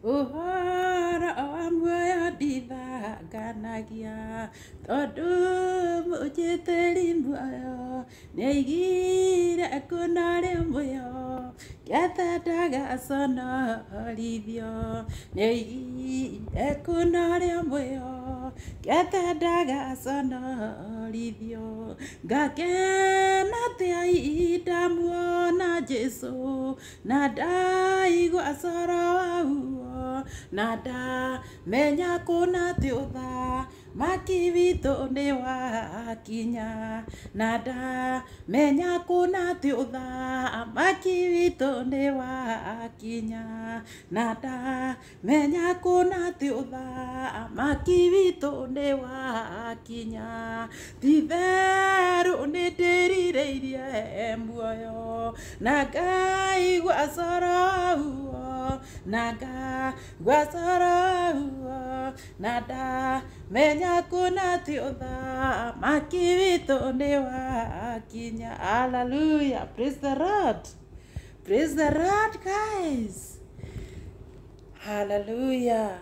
Ũhoro wa muoyo ndithanganagia, tondũ mũnjĩtĩri muoyo nĩaigire kũna rĩmwĩo, ngetha ndagaconorithio. Nĩaigire kũna rĩmwĩo, ngetha ndagaconorithio. Ngakena atĩa ihinda muona Jesũ, na ndaigua coro waguo, na ndamenya kũna atĩ ũthamaki witũ nĩ wakinya, na ndamenya kũna atĩ ũthamaki witũ nĩ wakinya, na ndamenya kũna atĩ ũthamaki witũ nĩ wakinya. Ti-itherũ nĩ ndĩrirĩirie muoyo, na ngaigua coro waguo, na ngaigua coro waguo, na ndamenya kũna atĩ ũthamaki witũ nĩ wakinya. Hallelujah. Praise the Lord. Praise the Lord, guys. Hallelujah.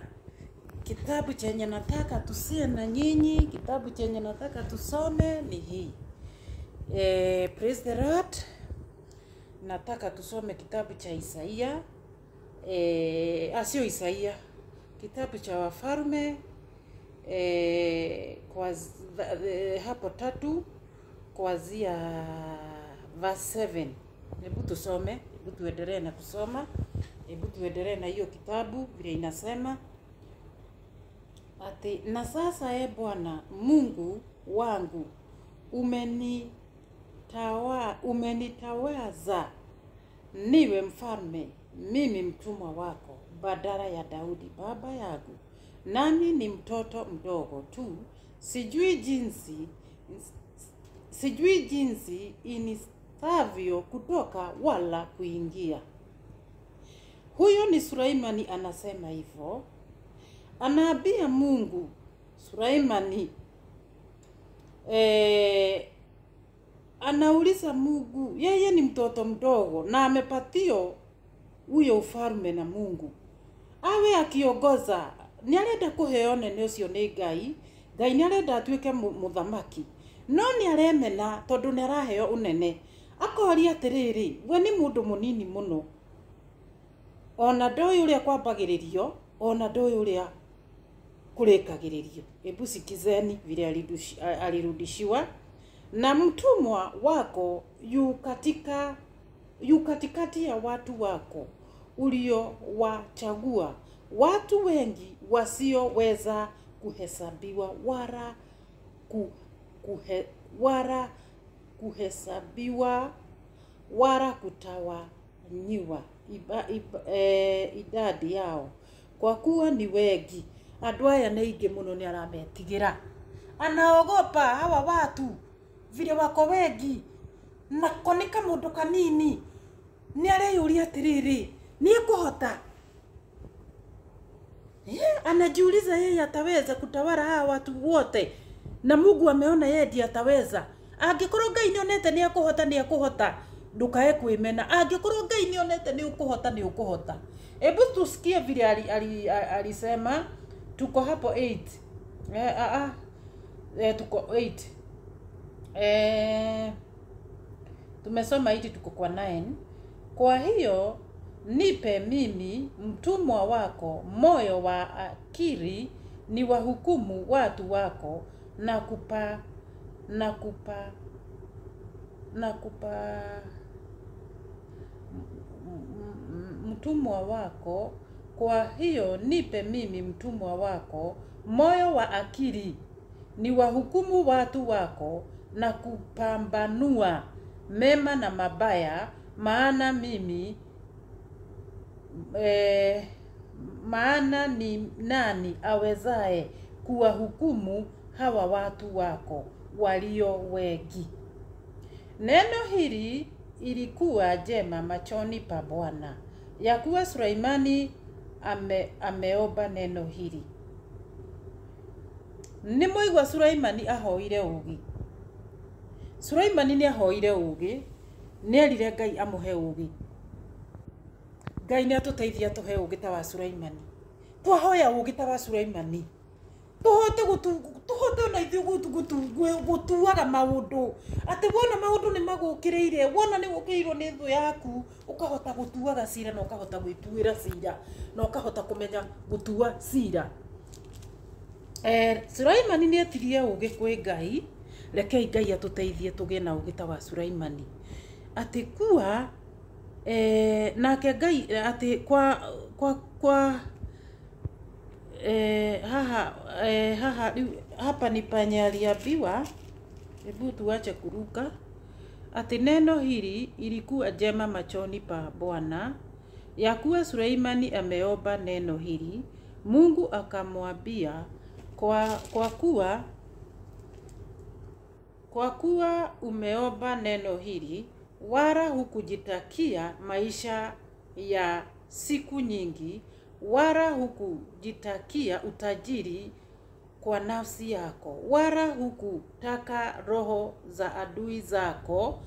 Kitabu chenye nataka tusie na nyinyi, kitabu chenye nataka tusome ni hii. Praise the Lord. Nataka tusome kitabu cha Isaia. Sio Isaia. Kitabu cha Wafalme kwa hapo 3 kuanzia verse 7. Hebu tusome, hebu tuendelee na kusoma. Hebu tuendelee na hiyo kitabu vile inasema. Ati, na sasa e Bwana Mungu wangu, umenitawaza niwe mfalme, mimi mtumwa wako, badala ya Daudi baba yangu. Nami ni mtoto mdogo tu, sijui jinsi inistavyo kutoka wala kuingia. Huyo ni Sulaimani anasema hivyo. Anaambia Mungu Sulaimani, anauliza Mungu, yeye ni mtoto mdogo na amepatio huyo ufalme na Mungu. Awe akiongoza, ni arenda kuheo nene ucio ni Ngai, Ngai ni arenda atuike muthamaki. No ni aremena tondu ni araheo unene. Akoria atiriri, we ni mundu munini muno. Ona ndoi uria kwambagiririo, ona ndoi uria kurikagiririo. Hebu sikizeni vile alirudishiwa. Na mtumwa wako yu katikati ya watu wako uliowachagua, watu wengi wasioweza kuhesabiwa wala kuhesabiwa wala kutawanyiwa idadi yao, kwa kuwa ni wengi. Andu aya nĩ aingĩ mũno, nĩ arametigĩra, anaogopa hawa watu vile wako wengi, nako nĩ kamũndũ kanini. Nĩ areyũria atĩrĩrĩ, nĩ ekũhota? Anajiuliza yeye ataweza kutawala hawa watu wote, na Mungu ameona yeye ndiye ataweza. Angĩkorwo Ngai nĩonete nĩ ekũhota, nĩ ekũhota, ndukae kwĩmena. Angĩkorwo Ngai nĩonete nĩ ũkũhota, nĩ ũkũhota. Hebu tusikie vile alisema. Tuko hapo 8. Tuko 8. Tumesoma 8, tuko kwa 9. Kwa hiyo nipe mimi mtumwa wako moyo wa akili, ni wahukumu watu wako, na kupa mtumwa wako. Kwa hiyo nipe mimi mtumwa wako moyo wa akili, ni wahukumu watu wako, na kupambanua mema na mabaya, maana mimi maana ni nani awezae kuwahukumu hawa watu wako walio wengi? Neno hili ilikuwa jema machoni pa Bwana, ya kuwa Sulaimani ameomba neno hili. Nĩ mwaigua Sulaimani ahoire ũũgĩ. Sulaimani nĩ ahoire ũũgĩ, nĩ erire Ngai amũhe ũũgĩ. Ngai nĩ atũteithia atũhe ũũgĩ ta wa Sulaimani. Twahoya ũũgĩ ta wa Sulaimani, tũhote tũhote ona ithuĩ gũtuaga maũndũ, atĩ wona maũndũ nĩ magũkĩrĩire, wona nĩ ũkĩrĩirwo nĩ thũ yaku, ũkahota gũtuaga cira na ũkahota gwĩtuĩra cira na ũkahota kũmenya gũtua cira. Sulaimani nĩ etirie ũũgĩ kwĩ Ngai. Rekei Ngai atũteithie tũgĩe na ũũgĩ ta wa Sulaimani, atĩ kuwa nake Ngai atĩ kwa haha haha hapa ni penye aliambiwa, hebu tuache kuruka, ati neno hili ilikuwa jema machoni pa Bwana, ya kuwa Suleimani ameomba neno hili. Mungu akamwambia, kwa kuwa umeomba neno hili, wala hukujitakia maisha ya siku nyingi, wala hukujitakia utajiri kwa nafsi yako, wala hukutaka roho za adui zako,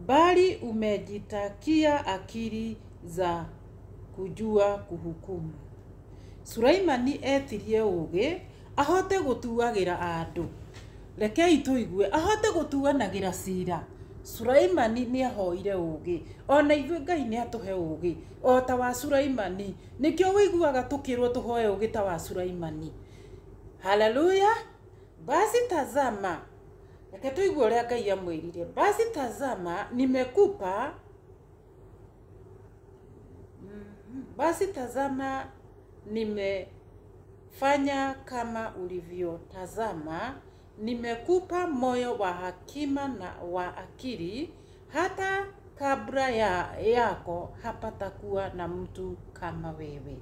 bali umejitakia akili za kujua kuhukumu. Sulaimani etirie ũũgĩ ahote gũtuagĩra andũ. Rekei tũigue, ahote gũtuanagĩra cira. Sulaimani nĩ ahoire ũũgĩ, ona ithuĩ Ngai nĩ atũhe ũũgĩ o ta wa Sulaimani. Nĩkĩo wĩiguaga tũkĩrwo tũhoe ũũgĩ ta wa Sulaimani. Haleluya. Basi tazama, reke tũigue ũrĩa Ngai amwĩrire. Basi tazama nimekupa, basi tazama nimefanya kama ulivyotazama, nimekupa moyo wa hakima na wa akili, hata kabla yako hapatakuwa na mtu kama wewe.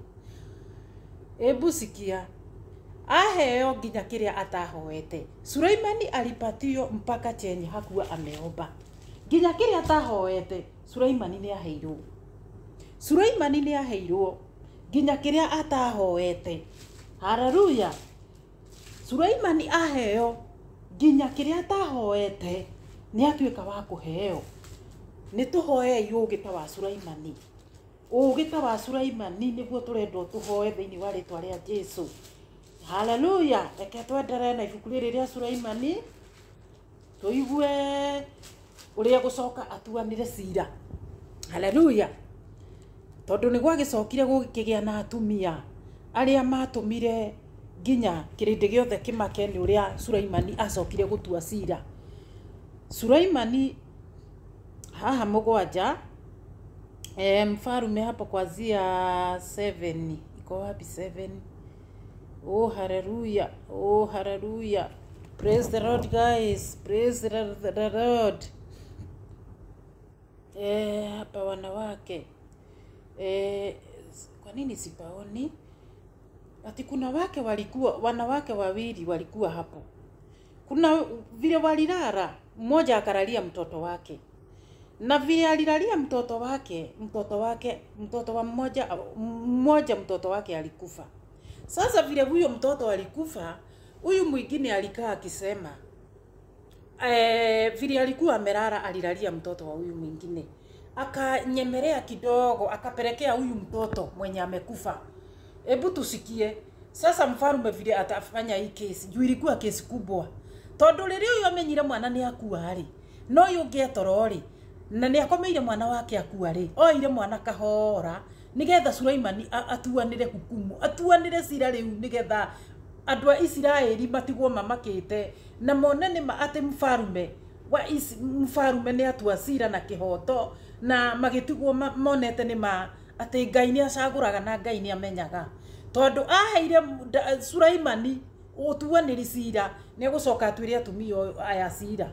Ebu sikia, aheo nginya kiria atahoete. Sulaimani alipatio mpaka chenye hakuwa ameomba. Nginya kiria atahoete, Sulaimani ni aheirwo. Sulaimani ni aheirwo nginya kiria atahoete. Haleluya. Sulaimani aheo nginya kiria atahoete, ni atuĩka wa kũheo. Nĩ tũhoei ũũgĩ ta wa Sulaimani. Ũũgĩ ta wa Sulaimani nĩguo tũrendwo tũhoe thĩinĩ wa rĩtwa rĩa Jesu. Haleluya. Reke twenderee na ibuku rĩrĩ rĩa Sulaimani, tũigue ũrĩa gũcoka atuanĩre cira. Haleluya. Tondũ nĩ gwagĩcokire gũkĩgĩa na atumia arĩa matũmire nginya kĩrĩndĩ gĩothe kĩmake nĩ ũrĩa Sulaimani acokire gũtua cira. Sulaimani haha 7, mfarume hapo kuanzia 7, iko wapi 7? Oh haleluya, oh haleluya. Praise the Lord guys, praise the Lord. Hapa wanawake. Kwa nini sipaoni? Ati kuna wake walikuwa, wanawake wawili walikuwa hapo. Kuna vile walilala, mmoja akalalia mtoto wake. Na vile alilalia mtoto wake, mtoto wa mmoja mtoto wake alikufa. Sasa vile huyo mtoto alikufa, huyu mwingine alikaa akisema, vile alikuwa amelala alilalia mtoto wa huyu mwingine. Akanyemelea kidogo, akapelekea huyu mtoto mwenye amekufa. Hebu tusikie. Sasa mfalme vile atafanya hii kesi, juu ilikuwa kesi kubwa. Tondu rĩrĩa ũyũ amenyire mwana nĩ akua rĩ, no ũyũ ũngĩ etoro rĩ, na nĩ akomeire mwana wake akua rĩ, oire mwana kahora nĩgetha Sulaimani atuanĩre hukumu, atuanĩre cira rĩu, nĩgetha andũ a Isiraeli matigwo mamakĩte na mone nĩ ma atĩ mfarume wa mfarume nĩ atua cira na kĩhoto, na magĩtigwo monete nĩ ma atĩ Ngai nĩ acagũraga na Ngai nĩ amenyaga. Tondũ aheire Sulaimani ũtuanĩri cira, nĩ egũcoka atuĩre atumia aya cira.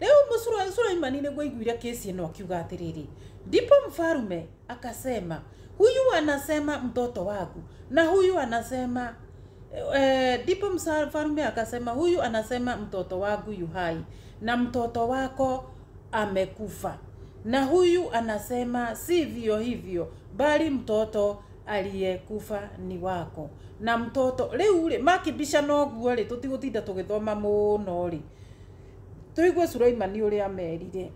Rĩu Sulaimani nĩguo aiguire kesi ĩno akiuga atĩrĩrĩ, ndipo mfarume akasema, huyu anasema mtoto wangu na huyu anasema ndipo mfarume akasema, huyu anasema mtoto wangu yu hai na mtoto wako amekufa, na huyu anasema sivyo hivyo, bali mtoto aliyekufa ni wako na mtoto. Rĩu rĩ makibisha noguo rĩ, tũtigũtinda tũgĩthoma mũno rĩ, tũigue Sulaimani ũrĩa amerire.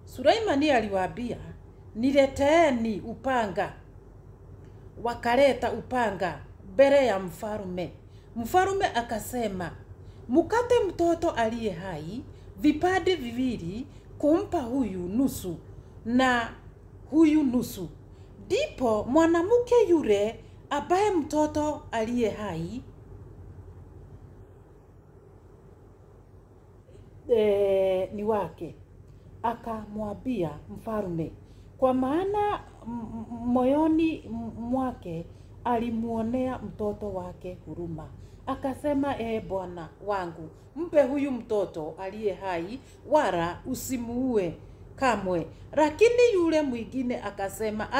Sulaimani aliwaambia, nileteeni upanga. Wakaleta upanga mbele ya mfalme. Mfalme akasema, mukate mtoto aliye hai vipande viwili, kumpa huyu nusu na huyu nusu. Ndipo mwanamke yule ambaye mtoto aliye hai ni wake akamwambia mfalme, kwa maana moyoni mwake alimuonea mtoto wake huruma. Akasema, Bwana wangu, mpe huyu mtoto aliye hai, wala usimuue kamwe. Lakini yule mwingine akasema,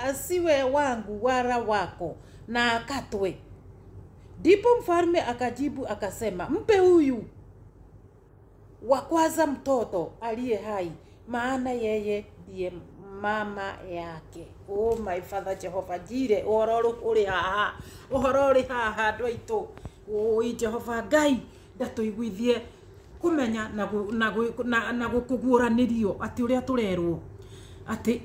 asiwe wangu wala wako, na akatwe. Ndipo mfalme akajibu akasema, mpe huyu wa kwanza mtoto aliye hai, maana yeye ndiye mama yake. Oh my Father Jehovah Jireh, ũhoro ũrĩ haha, ũhoro ũrĩ haha andũ aitũ. Oi Jehova Ngai, ndatũiguithie kũmenya na gũkũguũranĩrio atĩ ũrĩa tũrerwo atĩ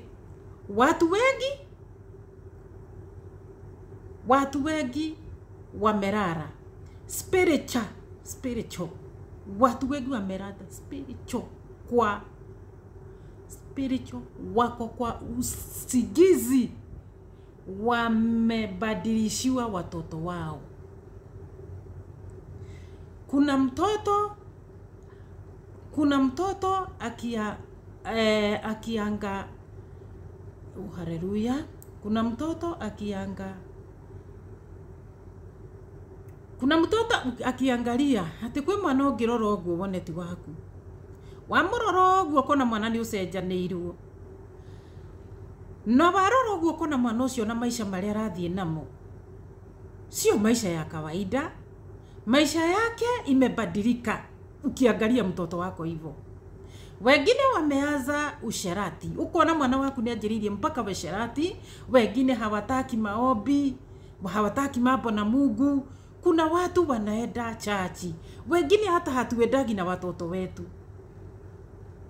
watu wengi wamerara spiritual, watu wengi wamerara spiritual, kwa spiritual wako kwa usingizi, wamebadilishiwa watoto wao. Kuna mtoto akianga, oh, haleluya. Kuna mtoto akiangalia ati kwi mwana ũngĩrora ũguo wone ti waku, wamũrora ũguo ũkona mwana nĩ ũcenjanĩirwo, na warora ũguo ũkona mwana ũcio na maisha marĩa arathiĩ namo sio maisha ya kawaida, maisha yake imebadilika. Ukiangalia mtoto wako hivyo. Wengine wameanza usherati, ukona mwana waku nĩ anjĩrĩirie mpaka usherati. Wengine hawataki maombi, hawataki mambo na Mungu. Kuna watu wanaenda chachi, wengine hata hatuendagi na watoto wetu.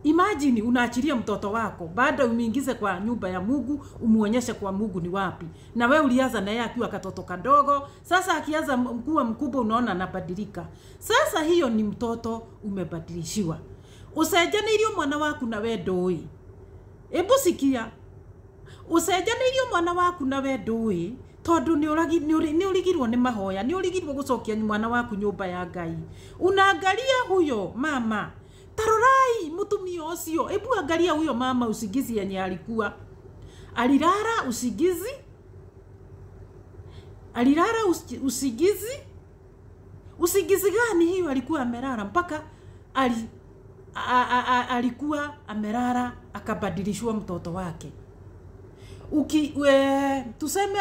Imagine unaachilia mtoto wako baada umuingize kwa nyumba ya Mungu, umuonyeshe kwa Mungu ni wapi. Na we ulianza na yeye akiwa katoto kadogo, sasa akianza kuwa mkubwa unaona anabadilika. Sasa hiyo ni mtoto umebadilishiwa. Ucenjanĩirio mwana waku na we ndũĩ. Ebu sikia. Ucenjanĩirio mwana waku na we ndũĩ, tondũ nĩ ũrigirwo nĩ mahoya, nĩ ũrigirwo gũcokia mwana waku nyũmba ya Ngai. Unaangalia huyo mama, tarorai mutumia ũcio, ebu angalia huyo mama usingizi yenye alikuwa. Alilala usingizi? Alilala usingizi? Usingizi gani hiyo alikuwa amelala mpaka alikuwa amelala akabadilishwa mtoto wake. Tuseme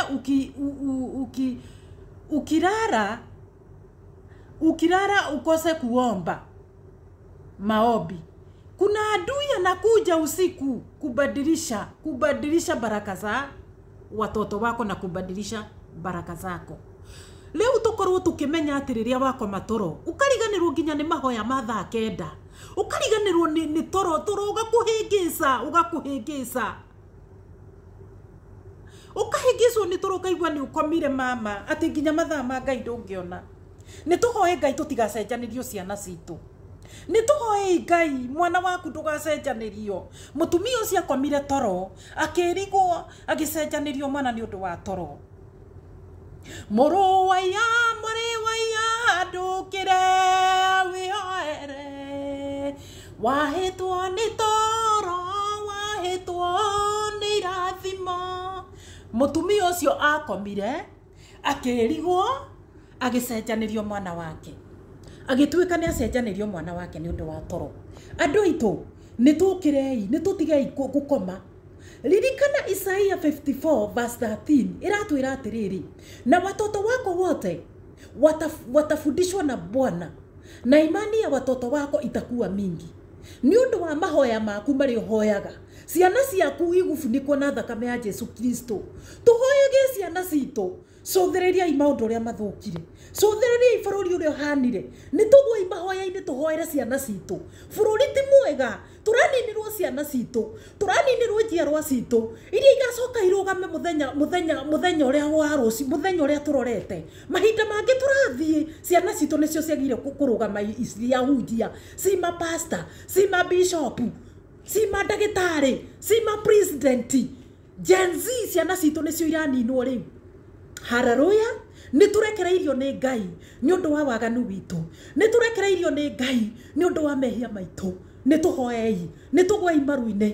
ukilala ukose kuomba maombi, kuna adui anakuja usiku kubadilisha baraka za watoto wako na kubadilisha baraka zako. Leo tukorwo tukimenya ati riria wakoma toro ukariganirwo nginya ni mahoya ma thaa 9, ukariganirwo ni toro toro ugakuhingisa ukahingiswo ni toro, ukaigua ni ukomire mama ati nginya mathaa ma Ngai ndungiona. Ni tuhoe Ngai tutigacenjanĩrio ciana citũ. Nĩ tũhoe Ngai mwana waku ndũgacenjanĩrio. Mũtumia ũcio akomire toro akĩrigwo agĩcenjanĩrio mwana nĩ ũndũ wa toro. Mũrũ wa iya, mwarĩ wa iya, ndũkĩre wĩhoere, wahĩtwo nĩ toro, wahĩtwo nĩ irathimo. Mũtumia ũcio akomire akĩrigwo agĩcenjanĩrio mwana wake, agĩtuĩka nĩ acenjanĩrio mwana wake nĩ ũndũ wa toro. Andũ aitũ nĩ tũkĩrei, nĩ tũtigei gũkoma. Ririkana Isaia 54 verse 13 ĩratwĩra atĩrĩrĩ, na watoto wako wote watafundishwa na Bwana, na imani ya watoto wako itakuwa mingi. Nĩ ũndũ wa mahoya maku marĩa ũhoyaga, Ciana ciaku igubunikwo na thakame ya Jesu Kristo. Tuhoyage ciana citũ. Cũthĩrĩriai maũndũ ũrĩa mathũkire, cũthĩrĩriai bũrũri ũrĩa ũhanire. Nĩ tũgũi mahoya-inĩ tũhoere ciana citũ. Bũrũri ti mwega, tũraninĩrwo ciana citũ, tũraninĩrwo njiarwa citũ iria igacoka irũgame mũthenya mũthenya mũthenya ũrĩa wa rũciũ, mũthenya ũrĩa tũrorete. Mahinda mangĩ tũrathiĩ, ciana citũ nĩcio ciagĩrĩire kũrũgama iria hunjia, ci mapasta, ci mabishopu, ci mandagĩtarĩ, ci mapresident. Gen Z ciana citũ nĩcio iraninwo rĩu. Haleluya. Nĩ tũrekereirio nĩ Ngai nĩ ũndũ wa waganu witũ, nĩ tũrekereirio nĩ Ngai nĩ ũndũ wa mehia maitũ. Nĩ tũhoei, nĩ tũgwei maru-inĩ.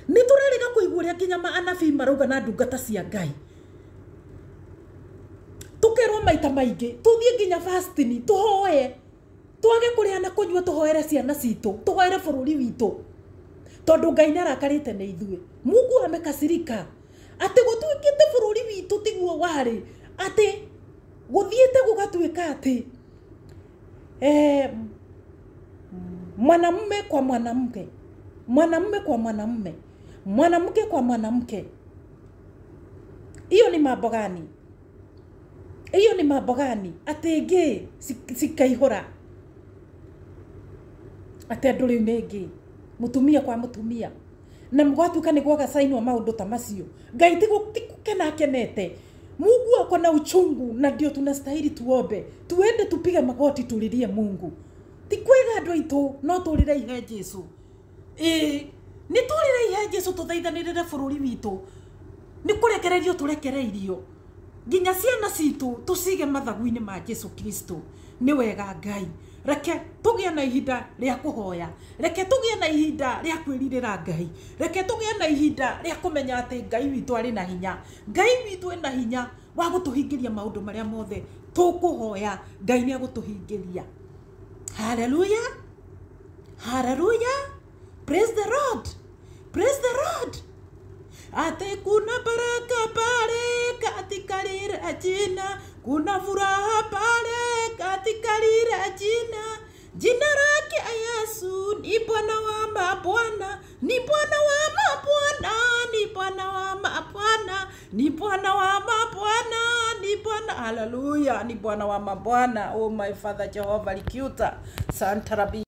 Nĩ tũrerĩga kũigua ũrĩa nginya anabii marauga na ndungata cia Ngai. Tũkerwo maita maingĩ tũthiĩ nginya fasting, tũhoe, twage kũrĩa na kũnyua, tũhoere ciana citũ, tũhoere bũrũri witũ, tondũ Ngai nĩ arakarĩte nĩ ithuĩ. Mungu amekasirika atĩ gũtuĩkĩte bũrũri witũ tiguo warĩ, atĩ gũthiĩte gũgatuĩka atĩ mwanamume kwa mwanamke, mwanamume kwa mwanamume, mwanamke kwa mwanamke. Hiyo ni mambo gani? Hiyo ni mambo gani? Atĩ ngĩ cikaihũra atĩ andũ rĩu nĩ ngĩ, mũtumia kwa mũtumia, na gwatuĩka nĩ gwagacainwo maũndũ ta macio. Ngai ti gũkena akenete. Mungu ako na uchungu, na ndio tunastahili tuombe, tuende tupige magoti tulilie Mungu. Ti kwega andũ aitũ, no tũrĩre ihe Jesu. Ĩĩ, nĩ tũrĩre ihe Jesu, tũthaithanĩrĩre bũrũri witũ. Nĩ kũrekererio tũrekereirio nginya ciana citũ tũcige mathagu-inĩ ma Jesu Kristo. Nĩ wega Ngai, reke tũgĩe na ihinda rĩa kũhoya, reke tũgĩe na ihinda rĩa kwĩrirĩra Ngai, reke tũgĩe na ihinda rĩa kũmenya atĩ Ngai witũ arĩ na hinya. Ngai witũ ena hinya wa gũtũhingĩria maũndũ marĩa mothe tũkũhoya. Ngai nĩ agũtũhingĩria. Haleluya, haleluya, praise the Lord, praise the Lord. Ate kuna baraka pale katika lile jina, kuna furaha pale katika lile jina. Jina lake Yesu ni Bwana wa mabwana, ni Bwana wa mabwana, ni Bwana wa mabwana, ni Bwana wa mabwana, ni Bwana. Haleluya, ni Bwana wa mabwana. Oh my Father Jehovah Likiuta Santa Rabi.